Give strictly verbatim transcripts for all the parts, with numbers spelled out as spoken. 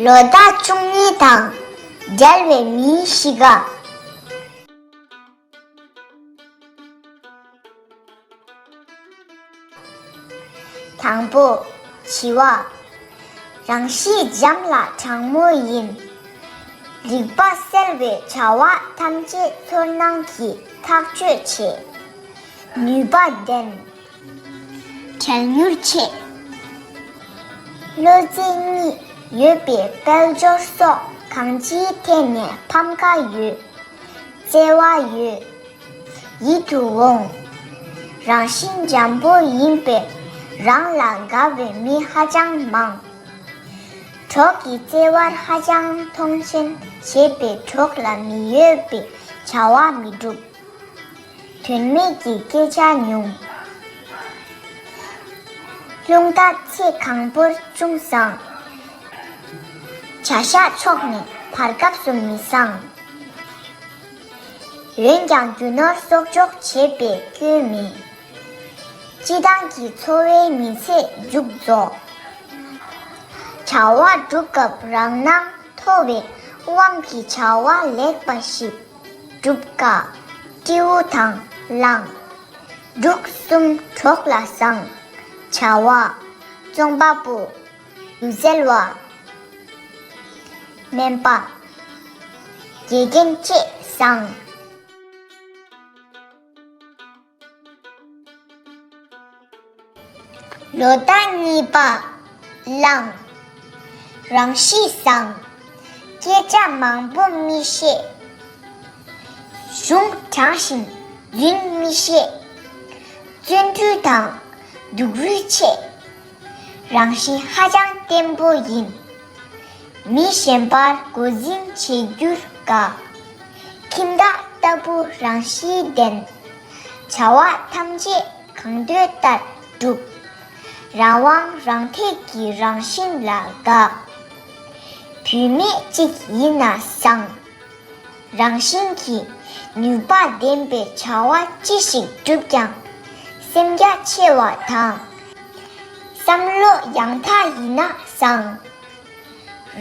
ལོ་ཟླ་བཅུ་གཉིས་དང་འབྲེལ་བའི་མིའི་གཤིས་ཀ། དང་པོ། བྱི་བ། རང་གཤིས་འཇམ་ལ་དྲང་མོ་ཡིན། རིག་པ་གསལ་བའི་བྱ་བ་ཐམས་ཅད་ཚོར་སྣང་གིས་ཐག་གཅོད་བྱེད། ནུས་པ་ལྡན། བྲེལ་མྱུར་ཆེ། བློ་རྩེ་གཉིས་ཡོད་པའི་དཔལ་འབྱོར་སོགས་གང་ཅིའི་ཐད་ནས་ཕམ་ཁ་ཡོད། བརྩེ་བ་ཡོད། ཡིད་དུ་འོང་། རང་བཞིན་འཇམ་པོ་ཡིན་པས་རང་ལ་དགའ་བའི་མི་ཧ་ཅང་མང་། གྲོགས་ཀྱི་བརྩེ་བར་ཧ་ཅང་མཐོང་ཆེན་བྱེད་པས་གྲོགས་ལ་མི་འོས་པའི་བྱ་བ་མི་སྒྲུབ། དོན་མེད་ཀྱི་སྐད་ཆ་ཉུང་། རླུང་རྟ་ཚེ་གང་བོར་ཅུང་བཟང་། བྱ་ཤ་ཕྱོགས་ནས་བར་སྐབས་སུ་མི་བཟང་། འོན་ཀྱང་རྒྱུ་ནོར་གསོག་འཇོག་བྱེད་པའི་སྐྱོན་མེད། སྤྱི་བཏང་གི་འཚོ་བའི་མི་ཚེ་མཇུག་རྫོགས། བྱ་བ་སྒྲུབ་སྐབས་རང་སྣང་མཐོ་བའི་དབང་གིས་བྱ་བ་ལེགས་པ་ཞིག་སྒྲུབ་དཀའ། སྤྲེའུ་དང་གླང་། འབྲུག་གསུམ་གྲོགས་ལ་བཟང་། བྱ་བ། རྩོམ་པ་པོ། སྒྱུ་རྩལ་བ། སྨན་པ། དགེ་རྒན་བཅས་བཟང་། ལོ་ཟླ་གཉིས་པ། གླང་། རང་གཤིས་བཟང་། སྐད་ཆ་མང་པོ་མི་བཤད། གཞུང་དྲང་ཞིང་རྫུན་མི་བཤད། བརྩོན་འགྲུས་དང་སྡུག་རུས་ཆེ། རང་བཞིན་ཧ་ཅང་བརྟན་པོ་ཡིན། མི་གཞན་པར་མགོ་འཛིན་བྱེད་རྒྱུར་དགའ། ཁྱིམ་བདག་ལྟ་བུ་རང་གཤིས་ལྡན། བྱ་བ་ཐམས་ཅད་གང་འདོད་ལྟར་སྒྲུབ། རང་དབང་རང་ཐད་ཀྱི་རང་བཞིན་ལ་དགའ། བུད་མེད་ཅིག་ཡིན་ན་བཟང་། རང་བཞིན་གྱིས་ནུས་པ་ལྡན་པའི་བྱ་བ་ཅི་ཞིག་བསྒྲུབས་ཀྱང་སེམས་རྒྱ་ཆེ་བ་དང་། བསམ་བློ་ཡང་དག་ཡིན་ན་བཟང་།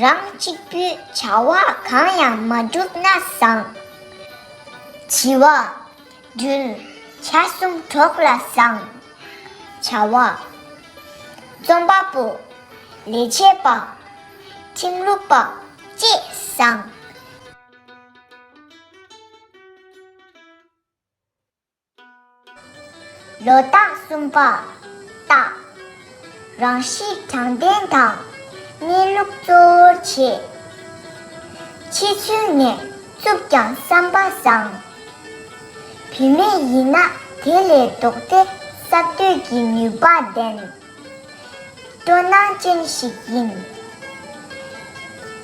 རང་གཅིག་པུས་བྱ་བ་གང་ཡང་མ་བསྒྲུབས་ན་བཟང་། བྱི་བ། སྦྲུལ། བྱ་གསུམ་གྲོགས་ལ་བཟང་། བྱ་བ། རྩོམ་པ་པོ། ལས་བྱེད་པ། ཁྲིམས་ལུགས་པ་བཅས་བཟང་། ལོ་རྟགས་གསུམ་པ། སྟག། རང་གཤིས་དྲང་བདེན་དང་གནས་ལུགས་གཙོ་བོར་བྱེད། ཕྱི་ཚུལ་ནས་རྩུབ་ཀྱང་བསམ་པ་བཟང་། བུད་མེད་ཡིན་ན་དེ་ལས་ལྡོག་སྟེ་གསར་གཏོད་ཀྱི་ནུས་པ་ལྡན། སྤྲོ་སྣང་ཅན་ཞིག་ཡིན།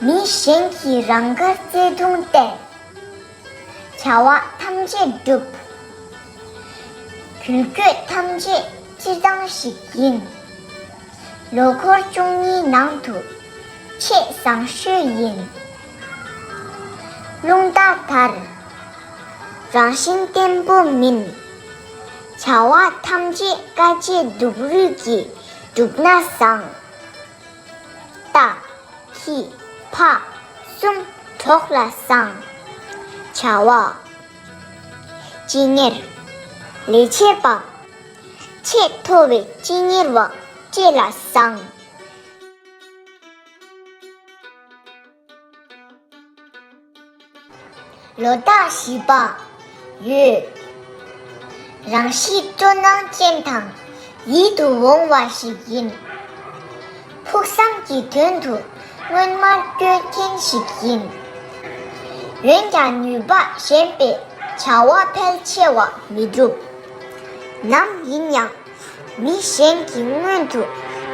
མི་གཞན་གྱིས་རང་དགར་བརྩེ་དུང་བསྟན། བྱ་བ་ཐམས་ཅད་འགྲུབ། འགུལ་སྐྱོད་ཐམས་ཅད་སྤྱིར་བཏང་ཞིག་ཡིན། ལོ་འཁོར་བཅུ་གཉིས་ནང་དུ་ཆེས་བཟང་ཤོས་ཡིན། རླུང་རྟ་དར། རང་བཞིན་བརྟན་པོ་མིན། བྱ་བ་ཐམས་ཅད་དཀའ་སྤྱད་སྡུག་རུས་ཀྱིས་བསྒྲུབས་ན་བཟང་། རྟ། ཁྱི། ཕག་གསུམ་གྲོགས་ལ་བཟང་། བྱ་བ། སྤྱི་གཉེར། ལས་བྱེད་པ། ཆེས་མཐོ་བའི་སྤྱི་གཉེར་བ་བཅས་ལ་བཟང་། ལོ་རྟགས་བཞི་པ། ཡོས། རང་གཤིས་སྤྲོ་སྣང་ཅན་དང་ཡིད་དུ་འོང་བ་ཞིག་ཡིན། ཕུགས་བསམ་གྱི་དོན་དུ་སྔོན་མར་སྐྱོད་མཁན་ཞིག་ཡིན། འོན་ཀྱང་ནུས་པ་ཞན་པས་བྱ་བ་ཕལ་ཆེ་བ་མི་འགྲུབ། ནམ་ཡིན་ཡང་མི་གཞན་གྱི་སྔོན་དུ་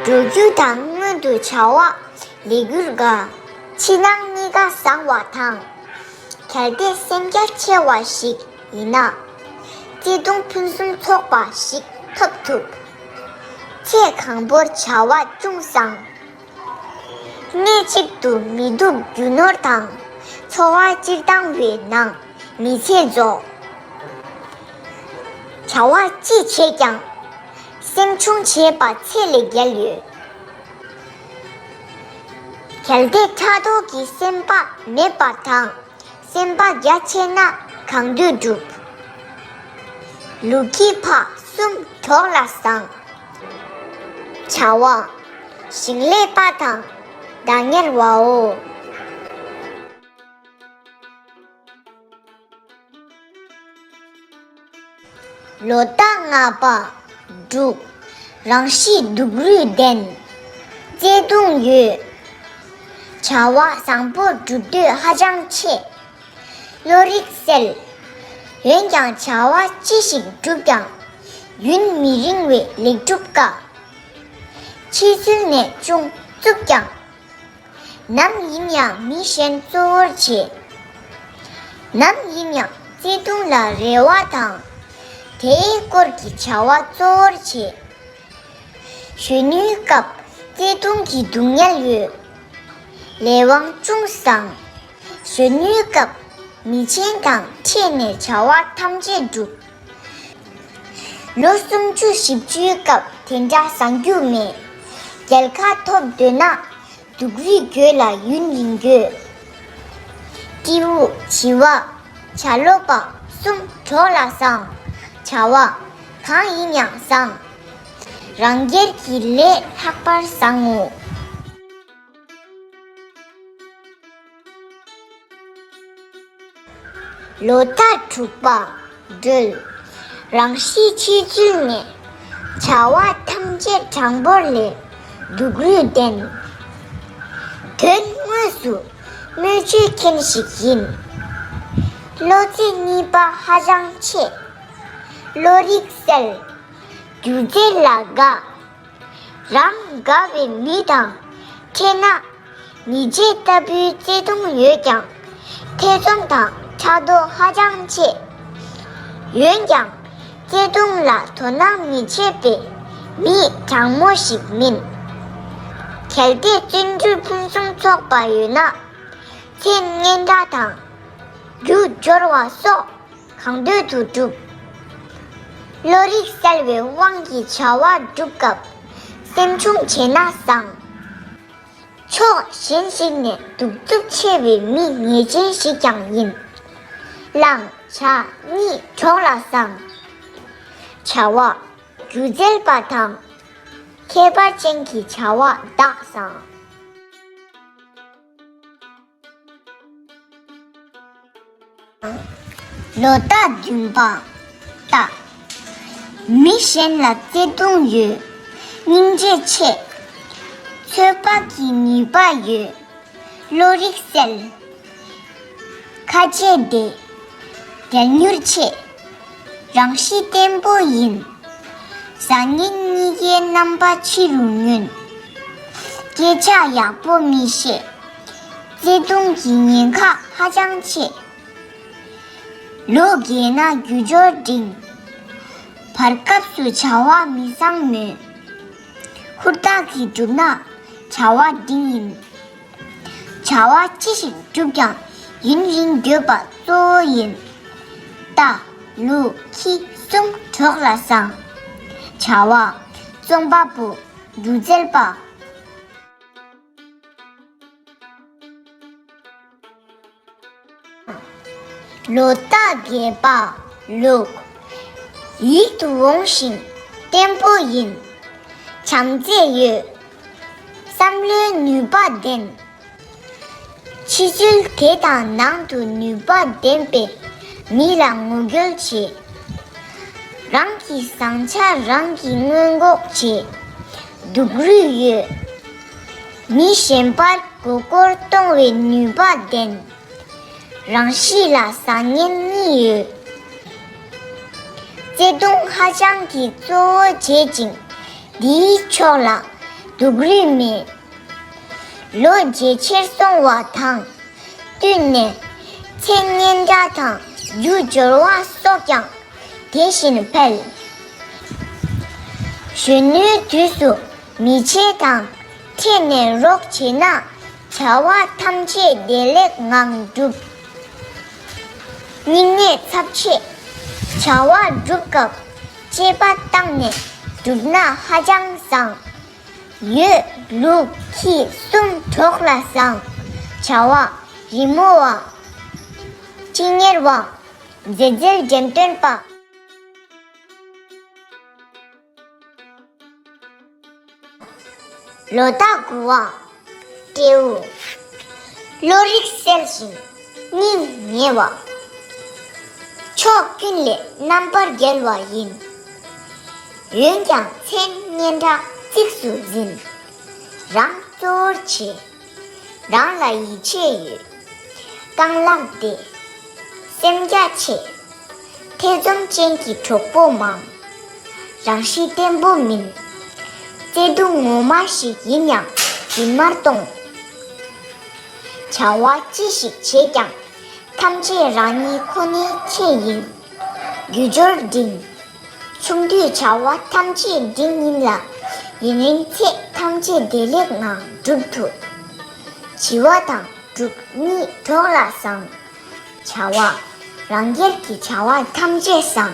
འགྲོ་རྒྱུ་དང་སྔོན་དུ་བྱ་བ་ལས་རྒྱུར་དགའ། ཕྱི་ནང་གཉིས་ཀ་བཟང་བ་དང་། གལ་ཏེ་སེམས་རྒྱ་ཆེ་བ་ཞིག་ཡིན་ན། བརྩེ་དུང་ཕུན་སུམ་ཚོགས་པ་ཞིག་ཐོབ་ཐུབ། ཚེ་གང་བོར་བྱ་བ་ཅུང་བཟང་། གནས་གཅིག་ཏུ་མི་འདུག་རྒྱུ་ནོར་དང་འཚོ་བ་སྤྱིར་བཏང་བའི་ནང་མི་ཚེ་རྫོགས། བྱ་བ་ཅི་བྱེད་ཀྱང་སེམས་ཆུང་བྱེད་པ་ཚད་ལས་བརྒལ་ཡོད། གལ་ཏེ་ཕྲག་དོག་གི་སེམས་པ་མེད་པ་དང་། སེམས་པ་རྒྱ་ཆེ་ན་གང་འདོད་འགྲུབ། ལུག་གི་ཕ་གསུམ་གྲོགས་ལ་བཟང་། བྱ་བ། ཞིང་ལས་པ་དང་བདག་གཉེར་བའོ། ལོ་རྟགས་ལྔ་པ། འབྲུག་རང་གཤིས་སྡུག་རུས་ལྡན། བརྩེ་དུང་ཡོད། བྱ་བ་བཟང་པོ་སྒྲུབ་འདོད་ཧ་ཅང་ཆེ། བློ་རིག་གསལ། འོན་ཀྱང་བྱ་བ་ཅི་ཞིག་བསྒྲུབས་ཀྱང་། ཡུན་མི་རིང་བའི་ལེགས་གྲུབ་དཀའ། ཕྱི་ཚུལ་ནས་ཅུང་རྩུབ་ཀྱང་། ནམ་ཡིན་ཡང་མི་གཞན་གཙོ་བོར་བྱེད། ནམ་ཡིན་ཡང་བརྩེ་དུང་ལ་རེ་བ་དང་། དེའི་སྐོར་གྱི་བྱ་བ་གཙོ་བོར་བྱེད། གཞོན་ནུའི་སྐབས་བརྩེ་དུང་གི་སྡུག་བསྔལ་ཡོད། ལས་དབང་ཅུང་བཟང་། གཞོན་ནུའི་སྐབས་མི་ཆེན་དང་འཕྲད་ནས་བྱ་བ་ཐམས་ཅད་འགྲུབ། ལོ་སུམ་ཅུ་བཞི་བཅུའི་སྐབས་དེ་འདྲ་བཟང་རྒྱུ་མེད། རྒྱལ་ཁ་ཐོབ་འདོད་ན་སྡུག་རུས་དགོས་ལ་ཡུན་རིང་དགོས། སྤྲེའུ། བྱི་བ། བྱ་ལོ་པ་གསུམ་གྲོགས་ལ་བཟང་། བྱ་བ་གང་ཡིན་ཡང་བཟང་། རང་སྒེར་གྱི་ལས་ལྷག་པར་བཟང་ངོ་། ལོ་རྟགས་དྲུག་པ། སྦྲུལ། རང་གཤིས་ཕྱི་ཚུལ་ནས། བྱ་བ་ཐམས་ཅད་དྲང་པོར་ལས། སྡུག་རུས་ལྡན། དོན་དངོས་སུ་དམོད་བཅོས་མཁན་ཞིག་ཡིན། བློ་རྩེ་གཉིས་པ་ཧ་ཅང་ཆེ། བློ་རིག་གསལ། སྒྱུ་རྩལ་ལ་དགའ། རང་དགའ་བའི་མི་དང་འཕྲད་ན། མི་རྗེ་ལྟ་བུའི་བརྩེ་དུང་ཡོད་ཀྱང་། ཐེ་ཚོམ་དང་ཕྲག་དོག་ཧ་ཅང་ཆེ། འོན་ཀྱང་བརྩེ་དུང་ལ་དོ་སྣང་མི་བྱེད་པའི་མི་དྲང་མོ་ཞིག་མིན། གལ་ཏེ་བརྩོན་འགྲུས་ཕུན་སུམ་ཚོགས་པ་ཡོད་ན། མཚན་སྙན་གྲགས་དང་རྒྱུ་འབྱོར་བ་སོགས་གང་འདོད་དུ་འགྲུབ། བློ་རིག་གསལ་བའི་དབང་གིས་བྱ་བ་སྒྲུབ་སྐབས་སེམས་ཆུང་བྱས་ན་བཟང་། ཕྱོགས་གཞན་ཞིག་ནས་གདུག་རྩུབ་ཆེ་བའི་མི་ཉེས་ཅན་ཞིག་ཀྱང་ཡིན། གླང་བྱ་གཉིས་གྲོགས་ལ་བཟང་། བྱ་བ། སྒྱུ་རྩལ་པ་དང་། ཁྱད་པར་ཅན་གྱི་བྱ་བ་བདག་བཟང་། ལོ་རྟགས་བདུན་པ། རྟ། མི་གཞན་ལ་བརྩེ་དུང་ཡོད། སྙིང་རྗེ་ཆེ། ཚོད་དཔག་གི་ནུས་པ་ཡོད། བློ་རིག་གསལ། ཁ་ལྕེ་བདེ། རྒྱལ་མྱུར་ཆེ། རང་གཤིས་བརྟན་པོ་ཡིན། བཟང་ངན་གཉིས་ཀའི་རྣམ་པ་ཕྱི་རུ་ཉུང་། སྐད་ཆ་ཡག་པོ་མི་བཤད། བརྩེ་དུང་གི་ཉེན་ཁ་ཧ་ཅང་ཆེ། ལོ་རྒས་ན་རྒྱུ་འབྱོར་འབྲིང་། བར་སྐབས་སུ་བྱ་བ་མི་བཟང་མོད། ཧུར་ཐག་གིས་བསྒྲུབས་ན་བྱ་བ་འབྲིང་ཡིན། བྱ་བ་ཅི་ཞིག་བསྒྲུབས་ཀྱང་ཡུན་རིང་དགོས་པ་གཙོ་བོ་ཡིན། རྟ། ལུག་ཁྱི་གསུམ་གྲོགས་ལ་བཟང་། བྱ་བ། རྩོམ་པ་པོ། སྒྱུ་རྩལ་པ། ལོ་རྟགས་བརྒྱད་པ། ལུག་ཡིད་དུ་འོང་ཞིང་བརྟན་པོ་ཡིན། བྱམས་བརྩེ་ཡོད། བསམ་བློའི་ནུས་པ་ལྡན། ཕྱི་ཚུལ་དེ་དང་ནང་དུ་ནུས་པ་ལྡན་པས་མི་ལ་ངོ་རྒོལ་བྱེད། རང་གི་བཟང་ཆ་རང་གིས་སྔོན་འགོག་བྱེད། སྡུག་རུས་ཡོད། མི་གཞན་པར་མགོ་སྐོར་གཏོང་བའི་ནུས་པ་ལྡན། རང་གཤིས་ལ་བཟང་ངན་གཉིས་ཡོད། བརྩེ་དུང་ཧ་ཅང་གི་གཙོ་བོ་བྱེད་ཅིང་། འདིའི་ཕྱོགས་ལ་སྡུག་རུས་མེད། ལོ་ཇེ་ཆེར་སོང་བ་དང་བསྟུན་ནས་མཚན་སྙན་གྲགས་དང་རྒྱུ་འབྱོར་བ་སོགས་ཀྱང་དེ་བཞིན་འཕེལ། གཞོན་ནུའི་དུས་སུ་མི་ཆེན་དང་འཕྲད་ནས་རོགས་བྱས་ན་བྱ་བ་ཐམས་ཅད་བདེ་ལེགས་ངང་འགྲུབ། སྙིང་ནད་ཚབས་ཆེ། བྱ་བ་སྒྲུབ་སྐབས་གཅེས་པ་བཏང་ནས་བསྒྲུབས་ན་ཧ་ཅང་བཟང་། ཡོད་ལུགས་ཁྱི་གསུམ་གྲོགས་ལ་བཟང་། བྱ་བ་རི་མོ་བ། སྤྱི་གཉེར་བ། མཛེས་རྩལ་འགྲེམས་སྟོན་པ། ལོ་རྟགས་དགུ་བ། སྤྲེའུ། བློ་རིག་གསལ་ཞིང་སྙིང་ཉེ་བ། ཕྱོགས་ཀུན་ལས་རྣམ་པར་རྒྱལ་བ་ཡིན། འོན་ཀྱང་མཚན་སྙན་གྲགས་གཙིགས་སུ་འཛིན། རང་གཙོ་བོར་བྱེད། རང་ལ་ཡིད་ཆེས་ཡོད། རྐང་ལག་བདེ། སེམས་རྒྱ་ཆེ། ཐེ་ཚོམ་ཅན་གྱི་གྲོགས་པོ་མང་། རང་གཤིས་བརྟན་པོ་མིན། བརྩེ་དུང་ངོ་མ་ཞིག་ཡིན་ཡང་རྫུན་མར་གཏོང་། བྱ་བ་ཅི་ཞིག་བྱེད་ཀྱང་ཐམས་ཅད་རང་ཉིད་ཁོ་ནའི་ཆེད་ཡིན། རྒྱུ་སྦྱོར་འབྲིང་། ཆུང་དུས་བྱ་བ་ཐམས་ཅད་འབྲིང་ཡིན་ལ། ཡུན་རིང་ཚེ་ཐམས་ཅད་བདེ་ལེགས་ངང་འགྲུབ་ཐུབ། བྱི་བ་དང་འབྲུག་གཉིས་གྲོགས་ལ་བཟང་། བྱ་བ། རང་རྒྱལ་གྱི་བྱ་བ་ཐམས་ཅད་བཟང་།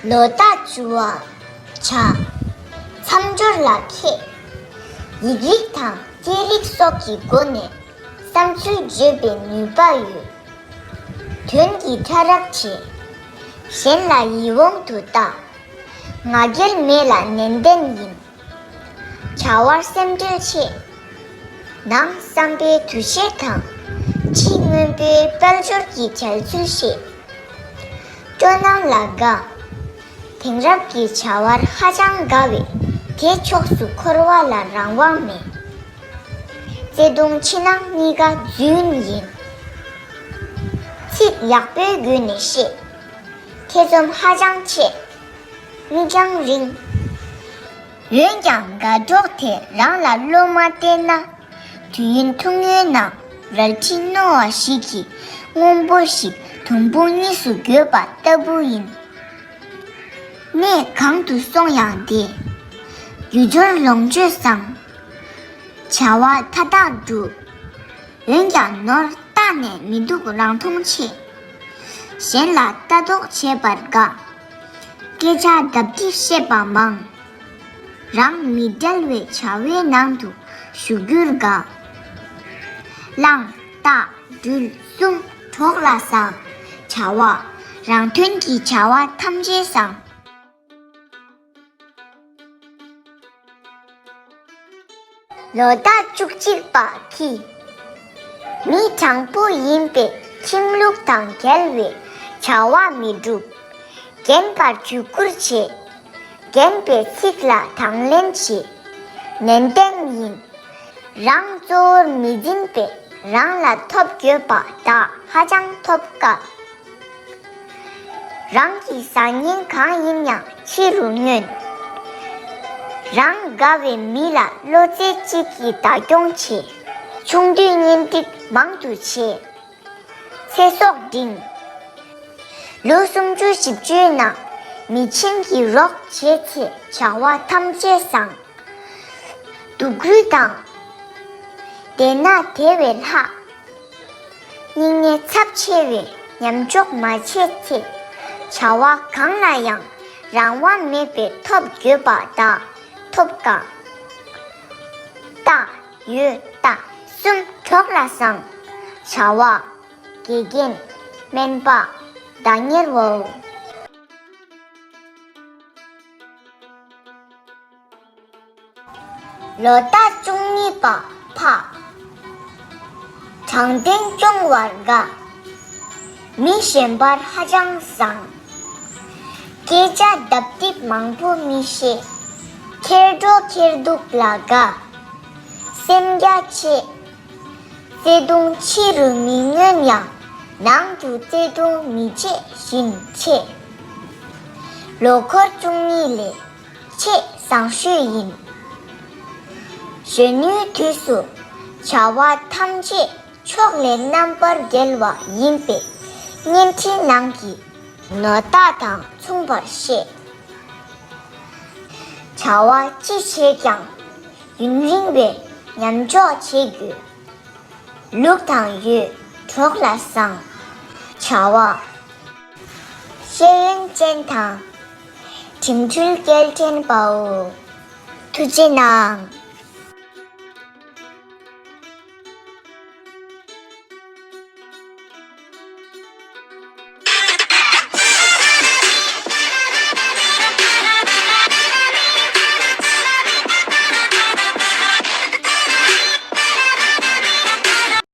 ལོ་རྟགས་བཅུ་བ། བྱ། མཚམས་སྦྱོར་ལ་མཁས། ཡིག་རིགས་དང་སྐད་རིགས་སོགས་ཀྱི་སྒོ་ནས་བསམ་ཚུལ་བརྗོད་པའི་ནུས་པ་ཡོད། དོན་གྱི་ཕྲ་རགས་ཆེ། གཞན་ལ་ཡིད་འོང་དུ་ལྟ། ང་རྒྱལ་མེད་ལ་ནན་ཏན་ཡིན། བྱ་བར་སེམས་ཁྲལ་ཆེ། ནང་བསམ་པའི་འདུ་ཤེས་དང་། ཕྱི་མངོན་པའི་དཔལ་འབྱོར་གྱི་འཇལ་ཚུལ་ཤེས། སྤྲོ་སྣང་ལ་དགའ། དེང་རབས་ཀྱི་བྱ་བར་ཧ་ཅང་དགའ་བས་དེ་ཕྱོགས་སུ་འཁོར་བ་ལ་རང་དབང་མེད། བརྩེ་དུང་ཕྱི་ནང་གཉིས་ཀ་རྫུན་ཡིན། ཚིག་ཡག་པོའི་སྒོ་ནས་བཤད། ཐེ་ཚོམ་ཧ་ཅང་ཆེ། མིག་རྒྱང་རིང་། འོན་ཀྱང་དགའ་གྲོགས་དེ་རང་ལ་བློ་མ་གཏད་ན། དུས་ཡུན་ཐུང་ངུའི་ནང་རལ་གྲི་རྣོ་བ་ཞིག་གིས་སྔོན་པོ་ཞིག་དུམ་བུ་གཉིས་སུ་བགོས་པ་ལྟ་བུ་ཡིན། གནས་གང་དུ་སོང་ཡང་བདེ། རྒྱུ་སྦྱོར་ལོངས་སྤྱོད་བཟང་། བྱ་བ་མཐའ་དག་འགྲུབ། འོན་ཀྱང་ནོར་བཏགས་ནས་མི་སྡུག་རང་མཐོང་ཆེ། གཞན་ལ་ལྟ་རྟོག་བྱེད་པར་དགའ། སྐད་ཆ་ལྡབ་ལྡིབ་བཤད་པ་མང་། རང་མི་འབྲལ་བའི་བྱ་བའི་ནང་དུ་ཞུགས་རྒྱུར་དགའ། བླངས་བརྟག་སྦྲུལ་གསུམ་གྲོགས་ལ་བཟང་། བྱ་བ། རང་དོན་གྱི་བྱ་བ་ཐམས་ཅད་བཟང་། ལོ་རྟགས་བཅུ་གཅིག་པ་ཁྱི། མི་དྲང་པོ་ཡིན་པས་ཁྱིམ་ལུགས་དང་འགལ་བའི་བྱ་བ་མི་སྒྲུབ། རྒན་པར་གུས་བཀུར་བྱེད། རྒན་པའི་ཚིག་ལ་དང་ལེན་བྱེད། ནན་ཏན་ཡིན། རང་གཙོ་བོར་མི་འཛིན་པས་རང་ལ་ཐོབ་དགོས་པ་དག་ཧ་ཅང་ཐོབ་དཀའ། རང་གི་བཟང་ངན་གང་ཡིན་ཡང་ཕྱི་རུ་མངོན། རང་དགའ་བའི་མི་ལ་བློ་རྩེ་གཅིག་གིས་བདག་སྐྱོང་བྱེད། ཆུང་དུས་གཉེན་སྒྲིག་མང་དུ་བྱེད། ཚེ་སྲོག་འབྲིང་། ལོ་སུམ་ཅུ་བཞི་བཅུའི་ནང་མི་ཆེན་གྱི་རོགས་བྱས་ཚེ་བྱ་བ་ཐམས་ཅད་བཟང་། སྡུག་རུས་དང་། བདེ་ན་དེ་བས་ལྷག། སྙིང་ནད་ཚབས་ཆེ་བས་ཉམས་འཇོག་མ་བྱས་ཚེ། བྱ་བ་གང་ལ་ཡང་རང་དབང་མེད་པའི་ཐོབ་འགྱོད་པ་དག་ཐོབ་དཀའ། རྟ། ཡོས། རྟ། གསུམ་གྲོགས་ལ་བཟང་། བྱ་བ། དགེ་རྒན། སྨན་པ། བདག་གཉེར་བའོ། ལོ་རྟགས་བཅུ་གཉིས་པ་ཕག་དྲང་བདེན་སྐྱོང་བར་དགའ། མི་གཞན་པར་ཧ་ཅང་བཟང་། སྐད་ཆ་ལྡབ་ལྡིབ་མང་པོ་མི་བཤད། ཁེར་འགྲོ་ཁེར་འདུག་ལ་དགའ། སེམས་རྒྱ་ཆེ། བརྩེ་དུང་ཕྱི་རུ་མི་མངོན་ཡང་། ནང་དུ་བརྩེ་དུང་མི་བརྗེད་བཞིན་ཆེ། ལོ་འཁོར་བཅུ་གཉིས་ལས་ཆེས་བཟང་ཤོས་ཡིན། གཞོན་ནུའི་དུས་སུ་བྱ་བ་ཐམས་ཅད་ཕྱོགས་ལས་རྣམ་པར་རྒྱལ་བ་ཡིན་པས་བརྙན་འཕྲིན་ནང་གི་ནོར་རྟགས་དང་མཚུངས་པར་བཤད། བྱ་བ་ཅི་བྱེད་ཀྱང་ཡུན་རིང་བའི་ཉམས་འཇོག་བྱེད་དགོས། ལུག་དང་ཡོས་གྲོགས་ལ་བཟང་། བྱ་བ། ཤེས་ཡོན་ཅན་དང་། དྲིན་ཆེན་སྐྱེལ་ཕྲན་པའོ། ཐུགས་རྗེ་གནང་།